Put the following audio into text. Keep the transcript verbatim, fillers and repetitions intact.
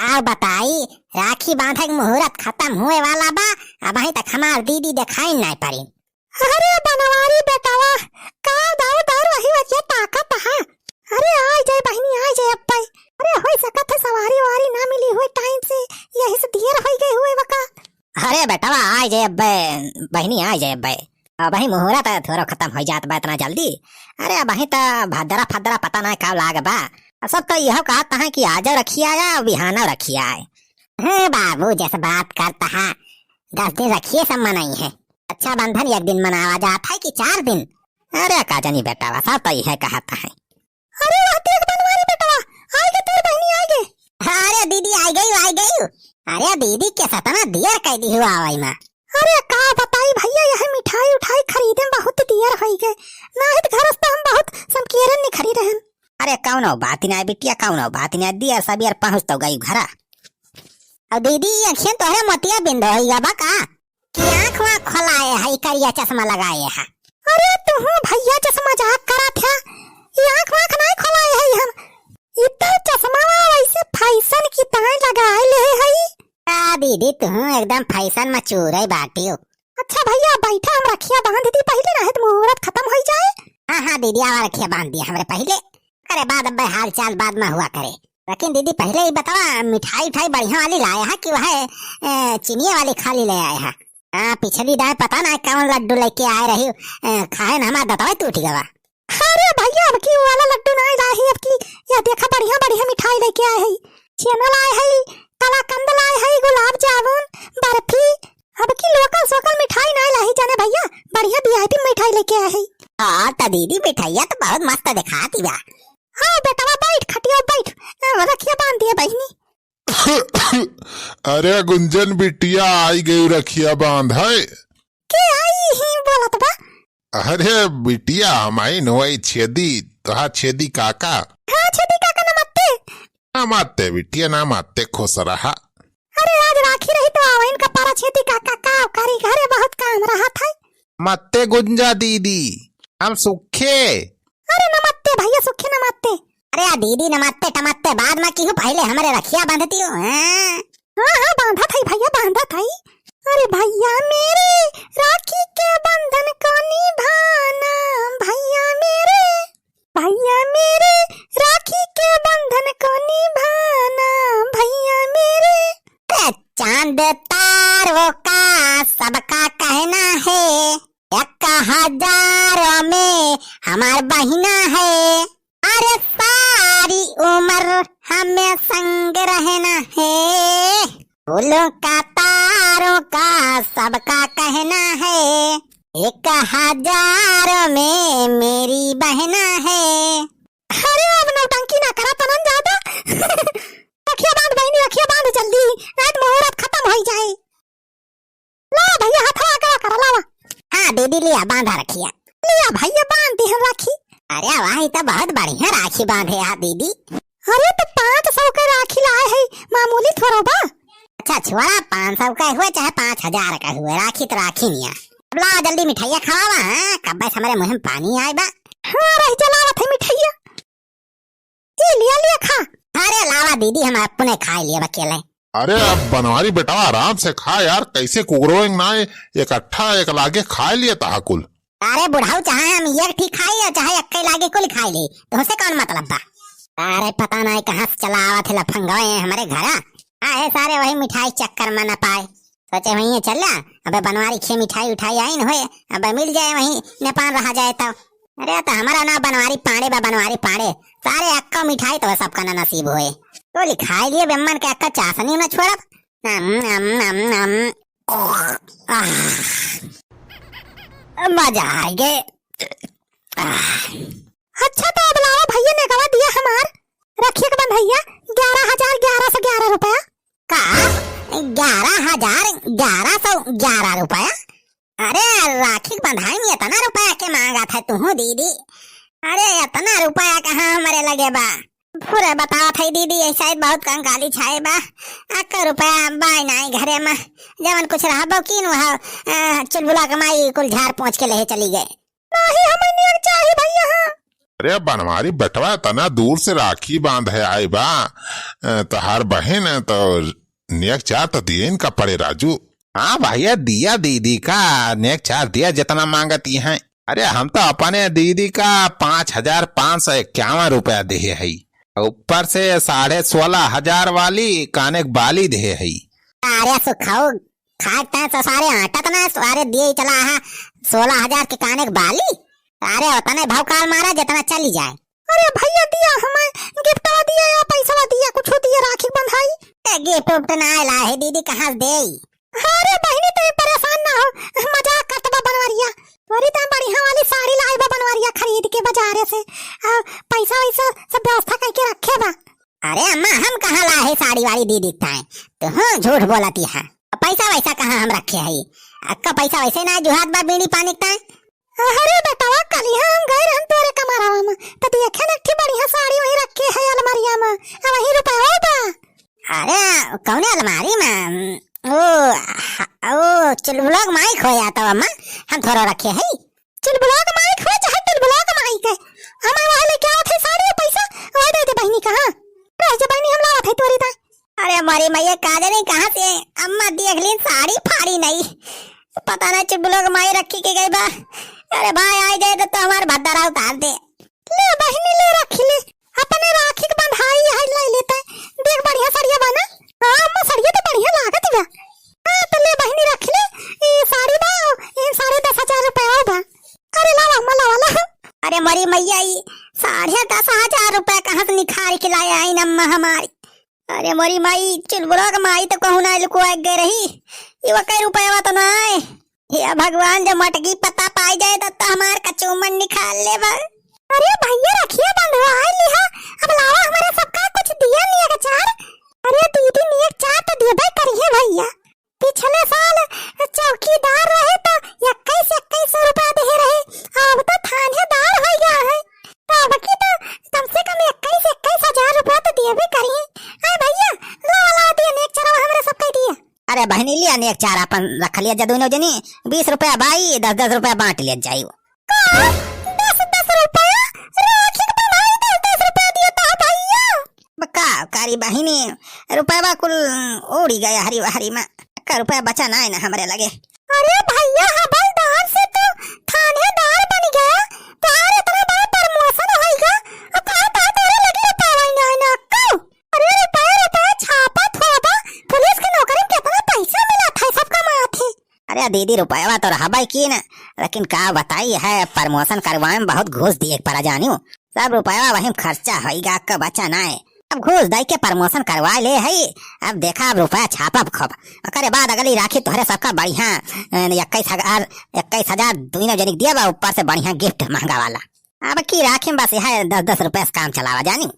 आउ बताई, राखी बांधे के मुहूर्त खतम हुए वाला बा, अबहीं तक हमार दीदी देखाइन नाहीं पड़ी। अरे बनवारी बेटवा, का दौड़ दौड़ वही वजह ताकत हा। अरे आइ जाए बहिनी, आइ जाए अब्बे। अरे होइ सकत है सवारी वारी ना मिली हुए टाइम से, यही से देर होइ गए हुए वका। अरे बेटवा, आइ जाए अब्बे, बहिनी आइ जाए अब्बे। अबहीं मुहूर्त थोड़ा खतम होइ जात बा इतना जल्दी। अरे अबहीं त भद्रा फद्रा पता ना का लाग बा। अब सब तो यह कहत हैं कि आजो रखिया आया, बिहानो रखिया आए। हाँ बाबू, जैसे बात करता है, दस दिन रखिए सब मनाई है। रक्षाबंधन एक दिन मनावा जात है कि चार दिन? अरे का जानी बेटवा, सब तो यह कहत है। अरे वाह, देख बनवारी बेटवा, आइ गे तोर बहिनी, आइ गे। अरे दीदी, आइ गई, आइ गई। अरे दीदी, के सतना देर कइ दी हुआ आवई मा। अरे का बताई भइया, यह मिठाई उठाई खरीदे में बहुत देर होइ गए, नाहीं त घर से तो हम बहुत समकेरन निखरी रहन। अरे कौनो बात नाहीं बिटिया, कौनो बात नाहीं, देर सबेर पहुँच तो गई घरा। और दीदी, अखियन तोहरे मोतिया बिंद होइ गा बा का? कि आँख वाँख खोलाए है, करिया चश्मा लगाए है। अरे तुहूँ भइया जस मजाक करत है, ई आँख वाँख नाहीं खोलाए है हम। ई तो चश्मा वैसे फैशन की तरह लगाए ले है। आ दीदी, तुहूँ एकदम फैशन में चूरे बाटियो। अच्छा भइया बैठा, हम रखिया बांध दी पहिले, नाहीं त मुहूर्त खतम होइ जाए। हाँ, हाँ दीदी, आवा रखिया बांध दिया हमरे पहिले। करे बाद अब्बे हाल चाल बाद में हुआ करे। लेकिन दीदी पहिले ई बतावा, मिठाई उठाई बढ़िया वाली लाए हा कि वह, ए, चीनिये वाली खाली ले आए हा? हाँ, पिछली दाएँ पता ना कौन लड्डू लेके आए रही, ए, खाए न हमार दतवा टूट गवा। अरे भइया, अब की वाला लड्डू नाहीं लाए ही, अब की यह देखा बढ़िया बढ़िया मिठाई लेके आए ही। छेना लाए ही, कलाकंद लाए ही, गुलाब जामुन, बर्फी, अब की लोकल सोकल मिठाई नाहीं लाए ही जाने भइया, बढ़िया वी आई पी मिठाई लेके आए ही। हाँ त दीदी, मिठाइया त बहुत मस्त देखाती बा। हाँ बेटवा, बैठ खटिया बैठ। ए, रखिया बांध दिया बहिनी। अरे गुंजन बिटिया, आइ गई रखिया बांध है। के आई ही बोलत बा? अरे बिटिया, हम आई नो आई छेदी, तोहा छेदी काका। हाँ छेदी काका, नमस्ते। नमस्ते बिटिया, नमस्ते, खुश रहा। अरे आज राखी रही तो आवा इनका पारा छेदी काका, का करी, घरे बहुत काम रहत है। मत्ते गुंजा दीदी, हम सुखे। अरे नमत्ते भइया, सुखे नमत्ते। अरे आ दीदी, नमत्ते टमत्ते बाद में किहू, पहिले हमरे रखिया बांधतियो, हैं? हाँ, हाँ, बांधत हई भइया, बांधत हई। अरे भइया मेरे, राखी के बंधन को निभाना, भइया मेरे। भइया मेरे, राखी के बंधन को निभाना, भइया मेरे। ए, चांद तारों का सबका कहना है, एक हजारों में हमार बहिना है। अरे सारी उम्र हमें संग रहना है। फूलों का तारों का सबका कहना है, एक हजार में मेरी बहना है। अरे अब नौटंकी ना करा तनन ज्यादा। रखिया बांध बहिनी, रखिया बांध जल्दी, नाहीं त मुहूर्त खतम होइ जाए। ला भइया, हथवा करा करा, लावा। हाँ दीदी, लिया बांधा रखिया। लिया भइया, बांध दिहन राखी। अरे वाह, ई त बहुत बढ़िया राखी बांधे हा दीदी। अरे त पाँच सौ के राखी लाए है, मामूली थोड़ा बा। अच्छा छोड़ा, पाँच सौ का हुए चाहे पाँच हजार का हुए, राखी त राखी निया। अब लावा जल्दी मिठाइया खवावा, हाँ, कब्बे से हमरे मुँह में पानी आए बा। हाँ रही चलावत है मिठाइया। ई लिया, लिया खा। अरे लावा दीदी, हम अपने खाए लिए अकेले। अरे अब बनवारी बेटवा आराम से खा यार, कैसे कुकरोएंग ना है, इकट्ठा एक लागे खाए लिए तहा कुल। अरे बुढ़ऊ, चाहे हम एक ठी खाई और चाहे एक्के लागे कुल खाई ली, तुमसे कौन मतलब बा? अरे पता नहीं कहाँ से चला आवत है लफंगवे हमरे घरा। आए सारे वही मिठाई चक्कर में न पाए। सोचे वहीं चल जा, अबे बनवारी खे मिठाई उठाई आई न होए, अबे मिल जाए वहीं नेपाल रहा जाए तो। अरे तो हमारा नाम बनवारी पांडे बा, बनवारी पांडे। सारे अक्का मिठाई तो सबका ना नसीब होए। तो लिखाई लिए बेमन के अक्का चासनी न छोड़ब। नम, नम, नम, नम। आह। मजा आ गए। आह। अच्छा तो अब लावा भइया नेगवा दिया हमार। रखिया के बंधैया ग्यारह हजार ग्यारह सौ ग्यारह रुपया। का? ग्यारह हजार ग्यारह सौ ग्यारह रुपया? अरे, राखी के बंधाई में इतना रुपया के मांगत है तू दीदी? अरे, इतना रुपया कहाँ हमरे लगे बा? पूरे बतावत है दीदी, ऐसा ही बहुत कंगाली छाए बा। अक्का रुपया बाय नाई घरे में, जवन कुछ रहबो कीन वह, अ, चुलबुला के माई कुल झाड़ पोंछ के लेहे चली गए। नाही, हमें नियन चाही भैया, हाँ। अरे बनवारी बेटवा, इतना दूर से राखी बांधे आए बा, अ, तोहार बहिन, तो नेक चार तो दिए इनका पड़े राजू। हाँ भैया, दिया दीदी का नेक चार दिया, जितना मांगती हैं। अरे हम तो अपने दीदी का पाँच हजार पाँच सौ इक्यावन रुपया देहे हई, ऊपर से साढ़े सोलह हजार वाली काने के बाली देहे हई। अरे सुखाऊ, खाए तैं तो सारे आटा तना सारे दिए ही चला है, सोलह हजार के काने के बाली। अरे उतने भाव काल मारा जितना चली जाए। अरे भैया दिया हमें गिफ्टवा दिया या पैसवा दिया, कुछ दिया राखी बंधाई। ए गिफ्ट उफ्ट ना आए ला है दीदी, कहाँ से देई? अरे बहिनी, तू परेशान ना हो, मजाक करत बा बनवरिया। तोरी तैं बढ़िया वाली साड़ी लाए बा बनवरिया खरीद के बाजारे से। आ, पैसा वैसा सब व्यवस्था करके रखे बा। अरे अम्मा, हम कहाँ लाए साड़ी वाड़ी दीदी ताए? तू हाँ झूठ बोलती है। पैसा वैसा कहाँ हम रखे हई? अक्का पैसा वैसे ना जुहात बा बीड़ी पानी ताए। अरे बेटवा, कलिहा हम गए रहन तोरे कमरावा में, त देखे न एक ठे बढ़िया साड़ी वहीं रखे है अलमारिया में, आ वहीं रुपया बा। अरे, कौने अलमारी में? ओ, ह-, ओ, चुलबुलोक माई खोया तो अम्मा, हम थोड़ा रखे है। चुलबुलोक माई खो चाहे टुलबुलोक माई के, हम वहाँ लेके आवत है साड़ी और पैसा, वह दे दे बहिनी का, हाँ। रह जा बहिनी, हम लावत है तोरी ता। अरे मोरी मैया, का जाने कहाँ से अम्मा देख लीन साड़ी फाड़ी नहीं। पता ना चुलबुलोक माई रखी के गई बा। अरे भाई, आ जाए तो, तो हमार भद्दरा उतार दे। ले बहिनी, ले रख ले, अपने राखी के बंधाई है, ले लेते। देख बढ़िया सड़िया बा ना। हाँ अम्मा, सड़िया तो बढ़िया लागत बा। हाँ तो ले बहिनी, रख ले, ये साड़ी बा, ये साढ़े दस हजार रुपया बा। अरे लावा अम्मा, लावा, लावा। अरे मोरी मैया, ई साढ़े दस हजार रुपया कहाँ से निखार के लाए आइन अम्मा हमारी। अरे मोरी माई, चुलबुलोक माई तो कहूँ ना लुकुआ गए रही। ये वो कई रुपया तो ना आए। हे भगवान, जो मटकी पता पाई जाए तो, तो हमार कचूमन निकाल ले बा। अरे भैया, रखिया बंधवा लिहा, अब लावा हमारे सबका कुछ दिया नेक चार। अरे दीदी, नेक चार तो देबे करिए भैया। पिछले साल चौकीदार रहे तो इक्कीस, इक्कीस सौ रुपया दे रहे, अब तो थानेदार हो गया है, तो अब की तो कम से कम इक्कीस, इक्कीस हजार रुपया तो देबे करिए। अरे भैया, लावा, लावा दिया नेक चार हमारे सबका दिया। अरे बहिनी, लिया नेक चार आपन रख लिया जा दोनों जनी, बीस रुपया बाई, दस दस रुपया बांट लिया जाई। का? दस दस रुपया? राखी के बंधाई दस दस रुपया दिया ता भैया। बका कारी बहिनी, रुपया कुल उड़ी गया हरी हरी में, का रुपया बचा ना है ना हमरे लगे। अरे भैया, हवलदार से तो थानेदार बन गया, तोहार इतना बड़ा promotion होइगा, और कहा था तोरे लगे रुपया ना है ना अक्का। अरे रुपया, रुपया छापत होबा, पुलिस के नौकरी में कितना पैसा मिलत है सबका माथे। अरे दीदी, रुपया तो रहबे की ना, लेकिन का बताई है, promotion करवाए में बहुत घूस दिए के पड़ा जानियो। सब रुपया वही में खर्चा होइगा, का बचा ना है। अब घूस दे के promotion करवा ले है, अब देखा, अब रुपया छापब खूब, ओकरे बाद अगली राखी तोहरे सबका बढ़िया, अ, इक्कीस हजार, इक्कीस हजार दोनों जनिक दिया बा, ऊपर से बढ़िया gift महंगा वाला। अब की राखी में बस यह दस दस रुपया से काम चलावा जानी।